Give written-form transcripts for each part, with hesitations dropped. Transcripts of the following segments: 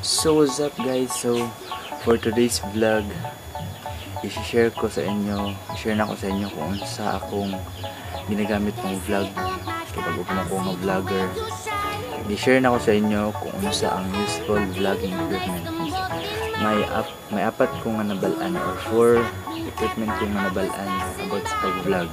So what's up, guys? So for today's vlog, i-share ko sa inyo, i-share na ko sa inyo kung unsa akong ginagamit pang vlog. Kay bago pa ko nga vlogger, i-share na ko sa inyo kung unsa ang useful vlogging equipment. May apat ko nga nabal-an or four equipment ko nga nabal-an about sa pag-vlog.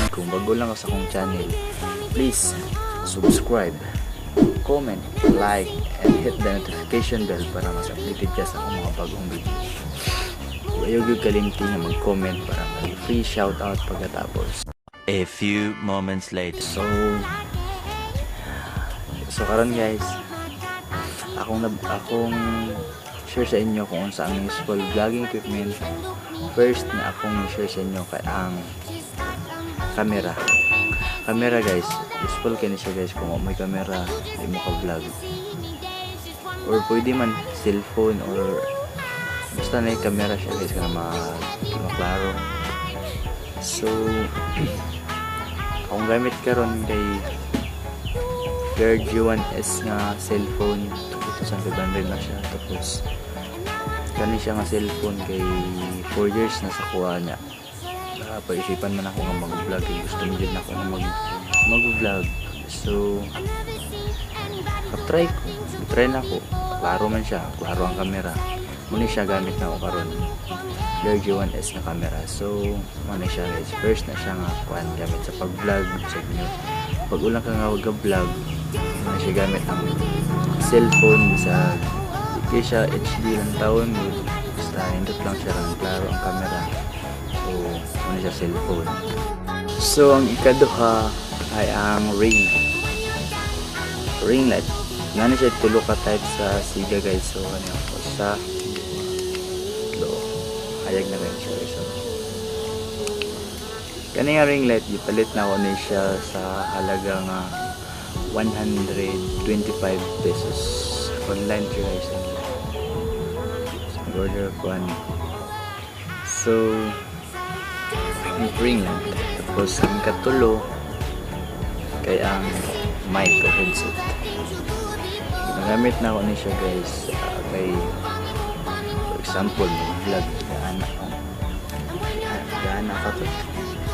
Kung bago lang ka sa akong channel, please subscribe, comment, like, and hit the notification bell para mas updated ka sa akong mga bagong video. Ayaw gyud kalimti nga mag-comment para may free shoutout pagkatapos. A few moments later. So karon, guys, akong share sa inyo kung unsa ang useful vlogging equipment. First na akong share sa inyo kay ang camera. Camera, guys, useful kay ni siya, guys. Kung may camera, di mo ka vlog. Or pwede man cellphone or basta na yung camera siya, guys, kana maklaro. So akong gamit karon kay Flare G1S nga cellphone, 2,500 na siya. Tapos kani siya nga cellphone kay 4 years na sa kuha niya. Pag-isipan man ako nga mag-vlog eh. Gusto mo din ako nga mag-vlog. So try ko, try na ko. Klaro man siya, klaro ang camera. Muna siya gamit na ako karon, Flare G1S nga camera. So muna siya, guys, first na siya nga kuan gamit sa pag-vlog sa inyo. Pag ulang ka nga vlog, muna siya gamit ang cellphone. Bisag di siya HD lang taon, basta nindot lang siya lang, klaro ang camera. So muna siya cellphone. So ang ikaduha ay ang ring light. Ring light nga na siya, tulo ka type sa siga, guys. So ano ako sa do hayag na rin siya, guys. So kani nga ring light, gipalit na ako ni siya sa halaga nga 125 pesos. Online siya, guys, online. So, order ko ano. So ring light. Tapos ang katulo kay ang mic o headset. Ginagamit na ako ni siya, guys, kay for example mag-vlog gaana ka, gaana ka to,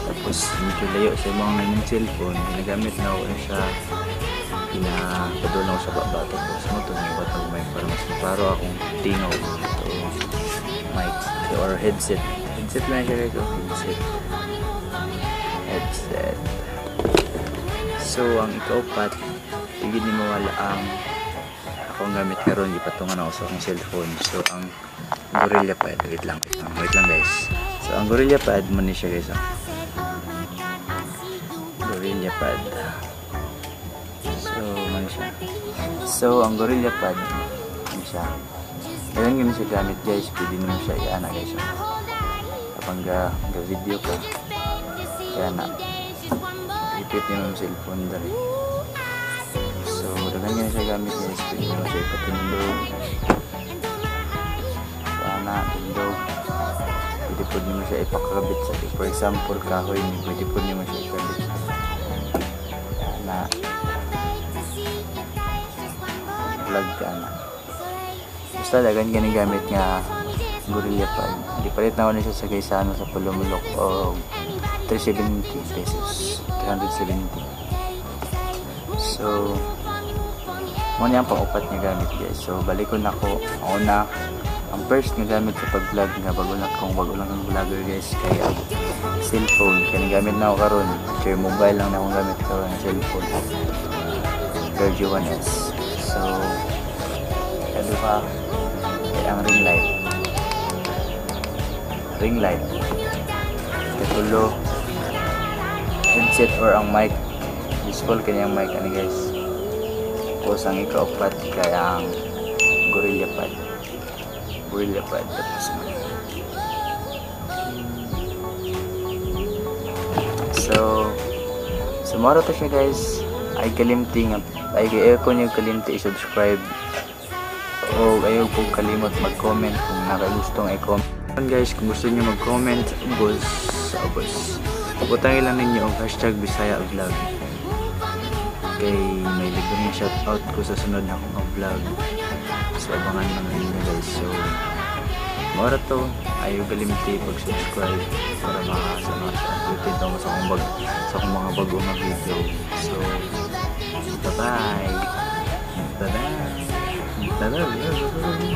tapos medyo layo sa mga imong cellphone, ginagamit na ako ni siya, pinapadulong ako sa baba, tapos mo to ni ang mic para mas maklaro akong tingog. So mic or headset, headset lang siya, guys, oh, headset, headset. So ang ikaupat, tigid ni mawala ang akong gamit karon, gipatungan ako sa akong cellphone. So ang Gorilla Pad, wait lang, wait lang, wait lang, guys. So ang Gorilla Pad mo ni siya, guys, oh. Gorilla Pad. So mo ni siya. So ang Gorilla Pad ni siya. Ganyan ganun siya gamit, guys. Pwede naman siya iana, guys, oh. Kapag ga video ka, kaya na ipit niyo ang cellphone dali. So daghan ganyan siya gamit, guys. Pwede naman siya ipatindog. So ana, tindog. Pwede po nimo siya ipakabit sa, for example, kahoy ni, pwede po nimo siya ikabit na vlog ka na. Basta daghan gani gamit nga Gorilla Pad. Gipalit na ako ni siya sa Gaisano sa Polomolok og 370 pesos, 370. So mo niya ang pang-upat nga gamit, guys. So balikon nako. Ako na ang first nga gamit sa pag-vlog nga bago na kung bago lang kang vlogger, guys, kay ang cellphone. Kani gamit na ako karon, share mobile lang na akong gamit karon nga cellphone, Flare G1S. So kaduha kay ang ring light. Ring light. Katulo, headset or ang mic. Useful kanyang mic ani, guys. Tapos ang ikaapat kay ang Gorilla Pad. Gorilla Pad. Tapos So mao to siya, guys. Ay kalimti nga ay ayaw ko niyo kalimti i-subscribe o ayaw ko kalimot mag-comment kung nakagustong i-comment. Guys, kung gusto niyo mag-comment, boss, boss, butangin lang ninyo ang #BisayaVlog kay may libreng shoutout ko sa sunod na akong vlog. So abangan lang ninyo, guys. So mao to, ayaw kalimti pag-subscribe para makasama sa updated ako sa akong mga bago nga video. So bye bye, bye bye, bye bye.